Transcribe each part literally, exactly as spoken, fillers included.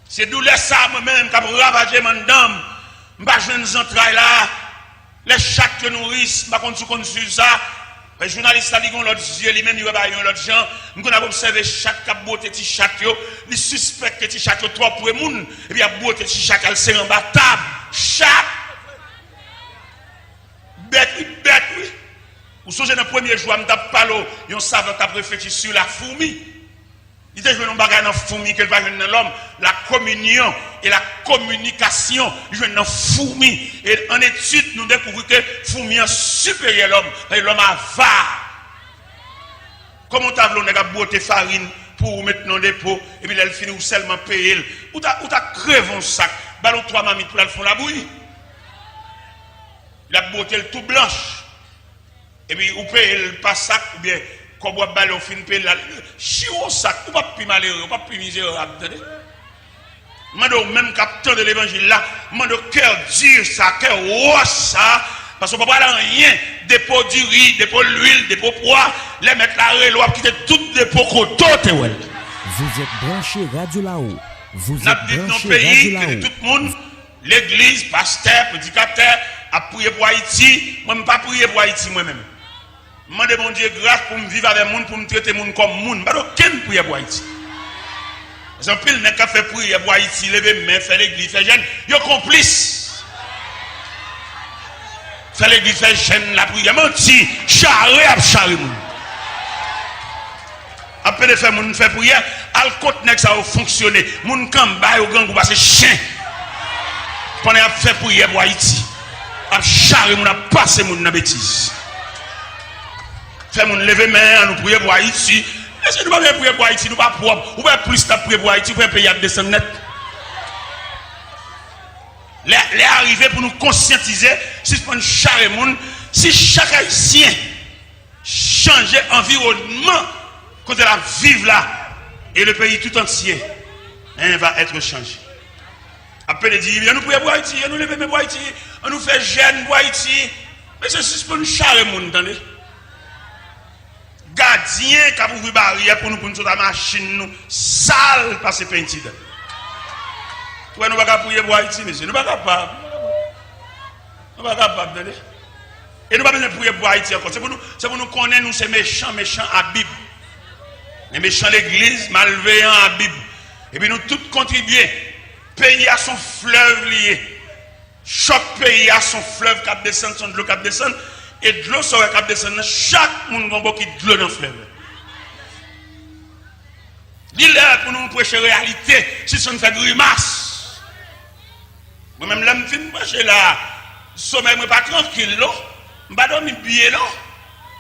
Se doulè sa a mwen menm k ap ravaje m anndan m. M pa jwenn zantray la. Lè chat yo nouris, m pa konn si w konn swiv sa. Men jounalis la, li gen yon lòt zye, li menm, li wè bagay yo yon lòt jan. M konn ap obsève chat k ap bwote ti chat yo. Li sispèk ke ti chat yo twò pre moun, epi y ap bwote ti chat al sere anba tab. Chat! Bèt wi, bèt wi. Ou sonje nan premye jou a, m t ap pale w yon savan k ap reflechi sou la foumi. Li te jwenn yon bagay nan foumi ke l pa jwenn nan lòm, la communion et la communication, li jwenn nan foumi. E an etid, nou dekouvri ke foumi an siperyè lòm, paske lòm avare. Kòman w ta vle yon nèg ap bwote farin pou ou met nan depo, epi lè l fini, ou sèlman peye l? Ou ta, ou ta kreve yon sak, ba l yon twa mamit pou l al fè yon labouyi. L ap bwote l tou blanch. Epi ou peye l pa sak oubyen kòb w ap ba l, ou fin peye l la, chiwo sak, ou p ap pi malere, ou p ap pi mizerab, tande. Mande w menm k ap tande levanjil la, mande w kè di sa, kè wòch sa, paske w pa pral anyen, depo diri, depo lwil, depo pwa, lè mèt la rele w ap kite tout depo kote w te wè l. Vous êtes branchés Radio Lao. Vous êtes branchés Radio Lao. N ap viv nan yon peyi kote tout moun, legliz, pastè, predikatè, ap priye pou Ayiti. Mwen, m pa priye pou Ayiti, mwen menm. M mande Bondye gras pou m viv avè moun, pou m trete moun kòm moun. M pa t okenn priyè pou Ayiti. Paske anpil nèg k ap fè priyè pou Ayiti, leve men, fè legliz, fè jèn, yo konplis. Fè legliz, fè jèn, lapriyè, manti, chare ap chare moun. Ap pede fè moun fè priyè, al kot nèg sa yo fonksyone. Moun kanba yo grangou pase chen. Pandan y ap fè priyè pou Ayiti, ap chare moun, ap pase moun nan betiz. Fè moun leve men, ann nou priye pou Ayiti. Mesye, nou pa bezwen priye pou Ayiti, nou pa pwòp. Ou wè plis n ap priye pou Ayiti, ou wè peyi ap desann nèt. Lè, lè a rive pou nou konsyantize, sispann chare moun. Si chak Ayisyen chanje anviwònman kote l ap viv la, e le peyi tout antye, hein, va être changé. Ap pede di, ann nou priye pou Ayiti, ann nou leve men pou Ayiti, ann nou fè jèn pou Ayiti. Mesye, sispann chare moun, tande. Gadyen k ap ouvri baryè pou nou, pou nou sot a machin nou, sal pase penti dan. Ou wè, nou pa ka priye pou Ayiti, mesye, nou pa kapab. Nou pa kapab, tande. E nou pa bezwen priye pou Ayiti ankò. Se pou nou, se pou nou konnen nou se mechan, mechan a Bib. Men mechan legliz, malveyan a Bib. Epi nou tout kontribye. Peyi a se yon flèv li ye. Chòk peyi a se yon flèv k ap desann, se yon dlo k ap desann. E dlo sa w wè k ap desann nan, chak moun gen yon bokit dlo nan flèv la. Li lè pou nou preche reyalite, sispann fè grimas. Mwen menm, lè m fin preche la, somèy mwen pa trankil non. M pa dòmi byen non.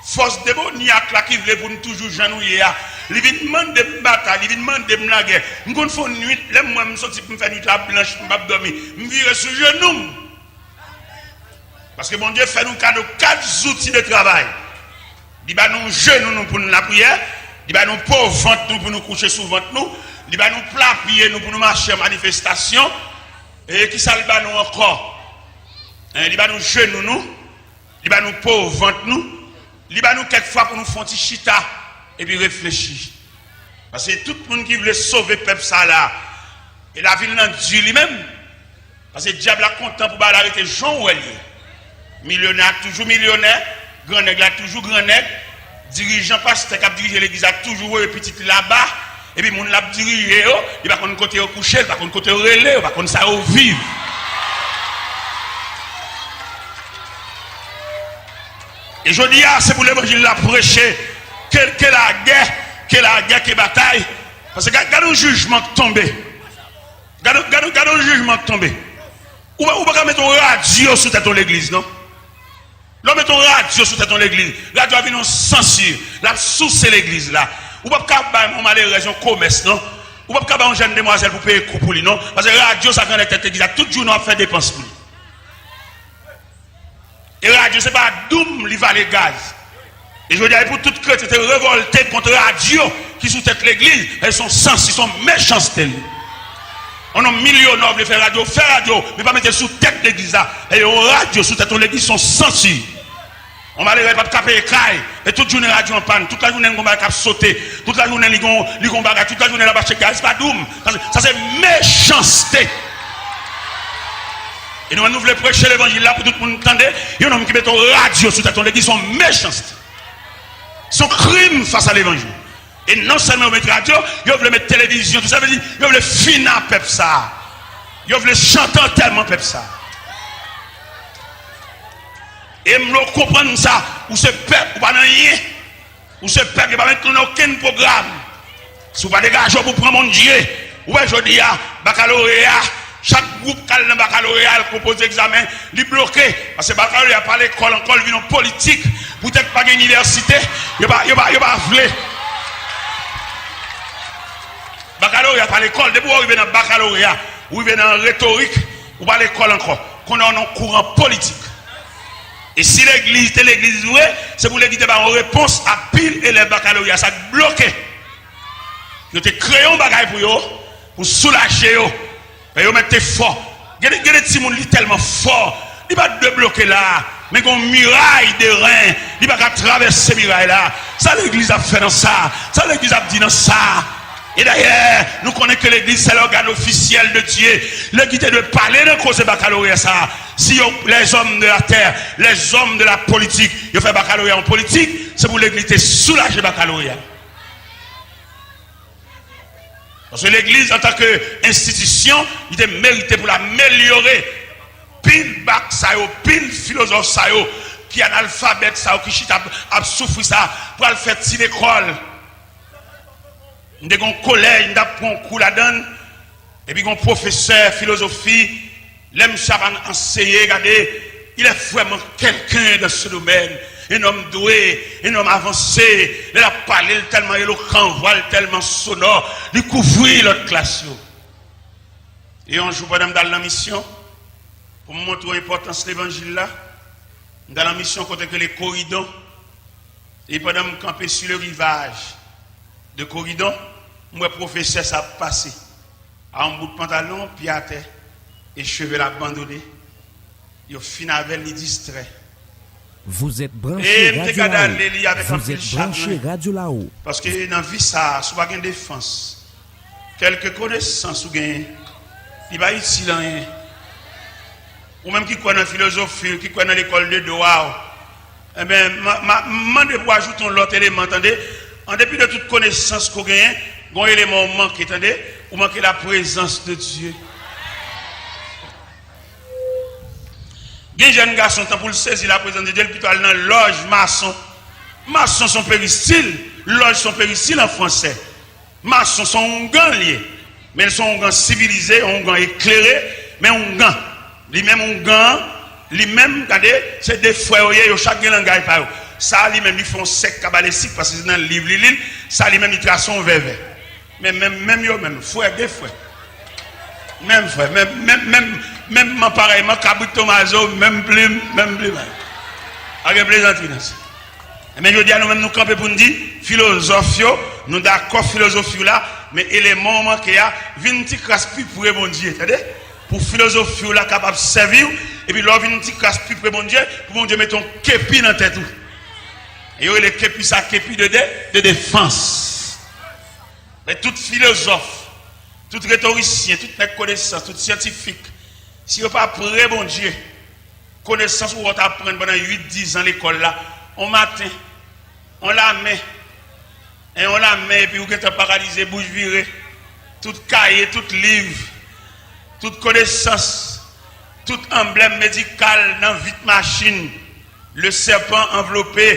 Fòs demonyak la ki vle pou n toujou jan nou ye a, li vin mande m batay, li vin mande m lagè. M konn fè yon nwit, lè m wè m soti pou m fè nwit la blanch, m p ap dòmi, m vire sou jenou m. Paske Bondye fè nou kado kat zouti de travay. Li ba nou jenou nou pou n lapriyè, li ba nou po vant nou pou nou kouche sou vant nou, li ba nou pla pye nou pou nou mache an manifestasyon. E kisa l ba nou ankò? Hein, li ba nou jenou nou, li ba nou po vant nou, li ba nou kèk fwa pou nou fè yon ti chita epi reflechi. Paske tout moun ki vle sove pèp sa la, e lavi l lan di li menm. Paske dyab la kontan pou bagay la rete jan w wè l ye. Milyonè a toujou milyonè, grannèg la toujou grannèg, dirijan, pastè k ap dirije legliz la toujou voye pitit li laba, epi moun l ap dirije yo, li pa konn kote yo kouche, li pa konn kote yo rele, yo pa konn sa yo viv. E jodi a, se pou levanjil la preche, ke, ke lagè, ke lagè, ke batay. Paske gad, gad yon jijman k tonbe. Gade, gade, gade yon jijman k tonbe. Ou, ou pa ka mete yon radyo sou tèt yon legliz, non. Lè w mete yon radyo sou tèt yon legliz, radyo a vin yon sansi, l ap souse legliz la. Ou p ap ka bay yon malerèz yon komès, non. Ou p ap ka bay yon jèn demwazèl pou peye kou pou li, non. Paske radyo sa k anlè tèt legliz la, tout jounen w ap fè depans pou li. E radyo se pa doum li vale gaz. E jodi a, e pou tout kretyen te revòlte kont radyo ki sou tèt legliz, e se yon sansi, se yon mechanste li. Yon nonm milyonè vle fè radyo, fè radyo, men pa mete l sou tèt legliz la. E yon radyo sou tèt yon legliz, se yon sansi. Yon malere p ap ka peye kay, e tout jounen radyo an pàn, tout lajounen li gon bagay k ap sote, tout lajounen li gon, li gon bagay, tout lajounen l ap achte gaz, pa doum. Sa se, sa se mechanste. E nou menm nou vle preche levanjil la pou tout moun tande, yon nonm ki mete yon radyo sou tèt yon legliz, se yon mechanste. Se yon krim fas a levanjil. E non sèlman yo met radyo, yo vle met televizyon, tout sa vle di, yo vle fini ak pèp sa. Yo vle chante antèman pèp sa. E m vle w konprann sa, ou se pèp, ou pa nan anyen. Ou se pèp, yo pa met nou nan okenn pwogram. Si w pa degaje w pou pran Bondye, ou wè jodi a, bakaloreya, chak gwoup k al nan bakaloreya, al konpoze egzamen, li bloke. Paske bakaloreya pa lekòl ankò, li vin yon politik. Poutèt pa gen inivèsite, yo pa, yo pa, yo pa vle. Bakaloreya pa lekòl, depi w rive nan bakaloreya, ou rive nan retorik, ou pa lekòl ankò. Kounye a w nan kouran politik. E si legliz te legliz vre, se pou legliz te ba yon repons a pil elèv bakaloreya sa k bloke. Yo te kreye yon bagay pou yo, pou soulaje yo. Men yo mèt te fò. Gen de, gen de timoun li tèlman fò, li pa t dwe bloke la. Men gon miray de ren, li pa ka travèse miray la. Sa legliz ap fè nan sa? Sa legliz ap di nan sa? E dayè, nou konnen ke legliz se lògàn ofisyèl de Dye. Legliz te dwe pale nan koze bakaloreya sa. Si yo, les hommes de la terre, les hommes de la politique, yo fè bakaloreya yon politik, se pou legliz te soulaje bakaloreya. Paske legliz, antanke enstitisyon, li te merite pou l amelyore pil bak sa yo, pil filozòf sa yo, ki analfabèt sa yo, ki chita ap, ap soufri sa, pral fè ti lekòl. M te gen yon kolèj, m t ap pran yon kou ladan l, epi gen yon pwofesè filozofi, lè misye ap anseye, gade, il est vraiment quelqu'un dans ce domaine. Un homme doué, un homme avancé. Lè l ap pale, l tèlman elokan, vwa l tèlman sonò, li kouvri lòt klas yo. E yon jou, pandan m t al nan misyon, pou m montre w enpòtans levanjil la, m t al nan misyon kote k rele Koridon. E pandan m kanpe sou le rivaj de Koridon, m wè pwofesè sa ap pase. A yon bout pantalon, pye atè, e cheve l abandone. Yo fin avè l, li distrè. Vous êtes branché E m te Radio gade Lao. Ale li avèk Vous anpil êtes branché chagren. Radio Lao. Paske nan vi sa a, si w pa gen defans, kèlke konesans ou genyen, li pa itil anyen. Ou menm ki kwè nan filozofi, ki kwè nan lekòl de dwa, w, enben, m, m, m mande pou w ajoute yon lòt eleman, tande. An depi de tout konesans ke w genyen, gen yon eleman w manke, tande. Ou manke la prezans de Dye. Gen jèn gason, tan pou l sezi la prezans de Dye, l pito al nan lòj mason. Mason se yon peristil, lòj se yon peristil an fransè. Mason se yon oungan l ye. Men l se yon oungan sivilize, yon oungan eklere, men oungan. Li menm oungan an, li menm, gade, se de frè yo ye, yo chak gen langay pa yo. Sa a li menm, li fè yon sèk kabalestik, paske se nan liv li li l, sa a li menm, li trase yon vèvè. Men menm, menm yo menm, frè, de frè. Menm frè, menm, menm, menm, menm man parèyman, kabrit tomazo, menm plim, menm plim. Pa gen plezantri nan sa. Ebyen, jodi a, nou menm, nou kanpe pou n di, filozòf yo, nou dakò filozofi w la, men eleman w manke a, vin ti kras pi pre Bondye, tande? Pou filozofi w la kapab sèvi w, epi lè w vin ti kras pi pre Bondye, pou Bondye mete yon kepi nan tèt ou. E yo rele kepi sa, kepi de, de, de defans. Men tout filozòf, tout retorisyen, tout nèg konesans, tout syantifik, si yo pa pre Bondye, konesans ou wè w t aprann pandan uit, diz an lekòl la, on maten, on lamen, en on lamen, epi ou gentan paralize, bouch vire, tout kaye, tout liv, tout konesans, tout anblèm medikal nan vit machin, le serpent enveloppé,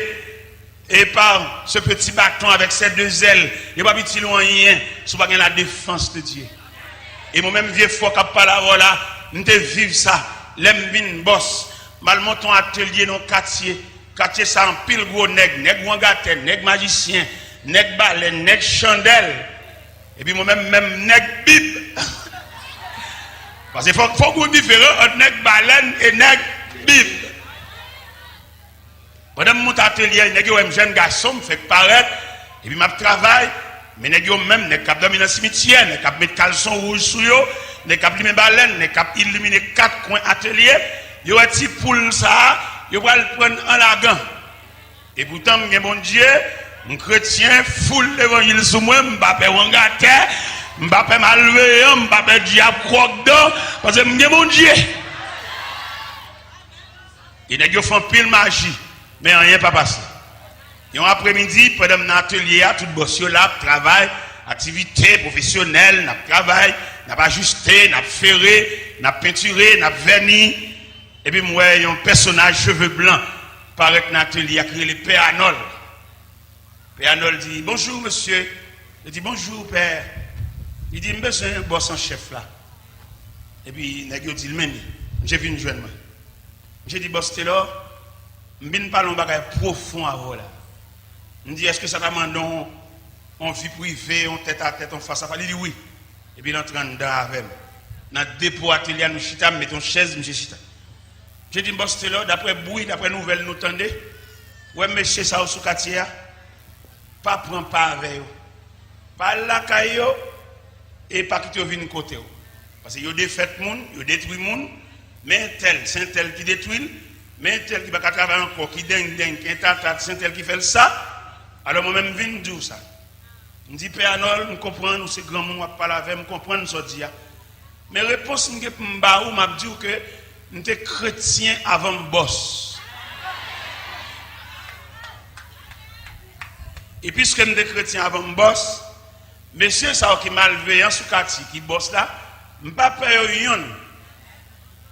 et par ce petit bâton avec ses deux ailes, yo p ap itil ou anyen si w pa gen la défense de Dieu. E mwen menm vye fò k ap pale avè w la, m te viv sa. Lè m vin bòs, m al monte yon atelye nan yon katye. Katye sa anpil gwo nèg, nèg wangatè, nèg majisyen, nèg balèn, nèg chandèl. Epi mwen menm, menm nèg bib. Paske fòk, fòk ou diferan ant nèg balèn e nèg bib. Pandan m monte atelye a, nèg yo wè m jèn gason, m fèk parèt, epi m ap travay, men nèg yo menm, nèg k ap dòmi nan simityè, nèg k ap met kalson wouj sou yo, nèg k ap limen balèn, nèg k ap ilimine kat kwen atelye, yo wè ti poul sa a, yo pral pran an lagan. Epoutan, m gen Bondye, m kretyen, foul levanjil sou mwen, m pa pè wangatè, m pa pè malveyan, m pa pè dyab kwòkdan, paske m gen Bondye. E nèg yo fè anpil maji, men anyen pa pase. Yon apremidi, pandan m nan atelye a, tout bòs yo la ap travay, aktivite pwofesyonèl, n ap travay, n ap ajiste, n ap fere, n ap pentire, n ap vèni. Epi m wè yon pèsonaj cheve blan parèt nan atelye a ki rele Pè Anòl. Pè Anòl di, "Bonjou, mesye." Li di, "Bonjou, pè." Li di, "M bezwen bòs an chèf la." Epi nèg yo di l, "Men li, misye vin jwenn mwen." Misye di, "Bòs Telò, m vin pale yon bagay pwofon avè w la." M di, "Èske sa ta mande yon, yon vi prive, yon tètatèt, yon fas a fas?" Li di, "Wi." Epi l antre anndan avè m. Nan depo atelye a, nou chita, m mete yon chèz, misye chita. Misye di m, "Bòs Telò, daprè bri, daprè nouvèl nou tande, wè mesye sa yo sou katye a, pa pran pa avè yo. Pa al lakay yo, e pa kite yo vin kote w. Paske yo defèt moun, yo detwi moun, men entèl, se entèl ki detwi l, men entèl ki pa ka travay ankò, ki dengdeng, ki entatat, se entèl ki fè l sa. Alò mwen menm m vin di w sa." M di, "Pè Anòl, m konprann ou se granmoun, w ap pale avè m, m konprann sa w di a. Men repons m gen pou m ba ou, m ap di w ke m te kretyen avan m bòs. E piske m te kretyen avan m bòs, mesye sa yo ki malveyan sou katye, ki bòs la, m pa pè yo yonn.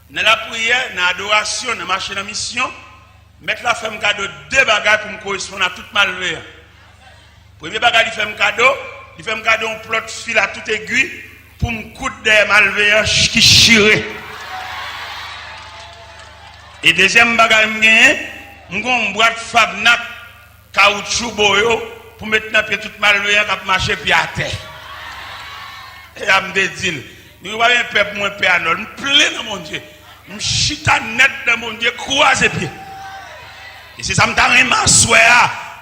Nan lapriyè, nan adorasyon, nan mache nan misyon, Mèt la fè m kado de bagay pou m koresponn a tout malveyan. Premye bagay li fè m kado, li fè m kado yon plòt fil a tout egwi pou m koud dèyè malveyan ch-, ki chire. E dezyèm bagay m genyen, m gen yon bwat Fabnak, kawoutchou boyo pou met nan pye tout malveyan k ap mache pye atè. E a m te di l, nou pa gen pè pou mwen, Pè Anòl, m plen nan Bondye. M chita nèt nan Bondye, kwaze pye. E se sa m ta renmen aswè a,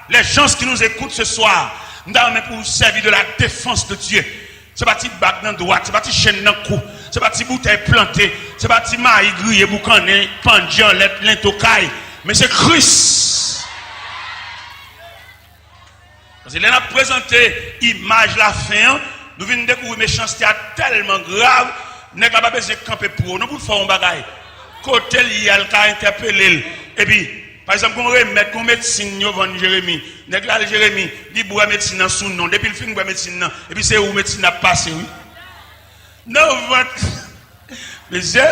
les gens qui nous écoutent ce soir, m ta renmen pou w sèvi de la défense de Dieu. Se pa ti bag nan dwat, se pa ti chenn nan kou, se pa ti boutèy plante, se pa ti mayi griye boukannen, pandye anlè lento kay, men se Kris. Paske lè n ap prezante imaj lafen an, nou vin dekouvri mechanste a tèlman grav, nèg la pa bezwen kanpe pou ou non pou l fè w yon bagay. Kote l ye a, l ka entèpele l. Epi, pa egzanp, gon remèd, gon medsin yo vann Jeremi. Nèg la al Jeremi, li bwè medsin nan sou non. Depi l fin bwè medsin nan, epi se ou medsin nan ap pase, wi. Nan vant. Mesye,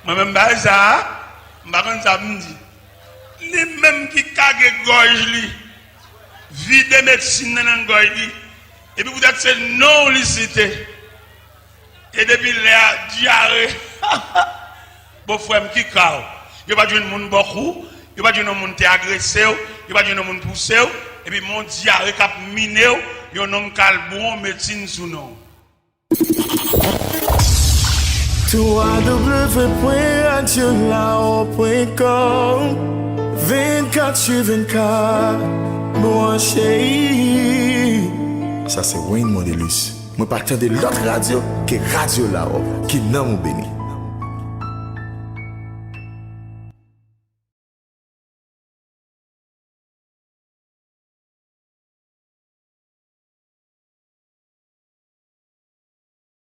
mwen menm bagay sa a, m pa konn sa pou m di. Li menm ki kage gòj li, vide medsin nan nan gòj li, epi poutèt se non w li site. E depi lè a, dyare. Bon, frè m, ki ka w? Yo pa t jwenn moun ba w kou, yo pa t jwenn yon moun te agrese w, yo pa t jwenn yon moun pouse w, epi men yon dyare k ap mine w, yon nonm k al bwè yon medsin sou non w. w w w pwen radyo lawo pwen kòm, vennkat sou vennkat, branche. Sa se Wayne Mondelus. Mwen pa tande lòt radyo ke Radyo Lawo. Ke nanm ou beni.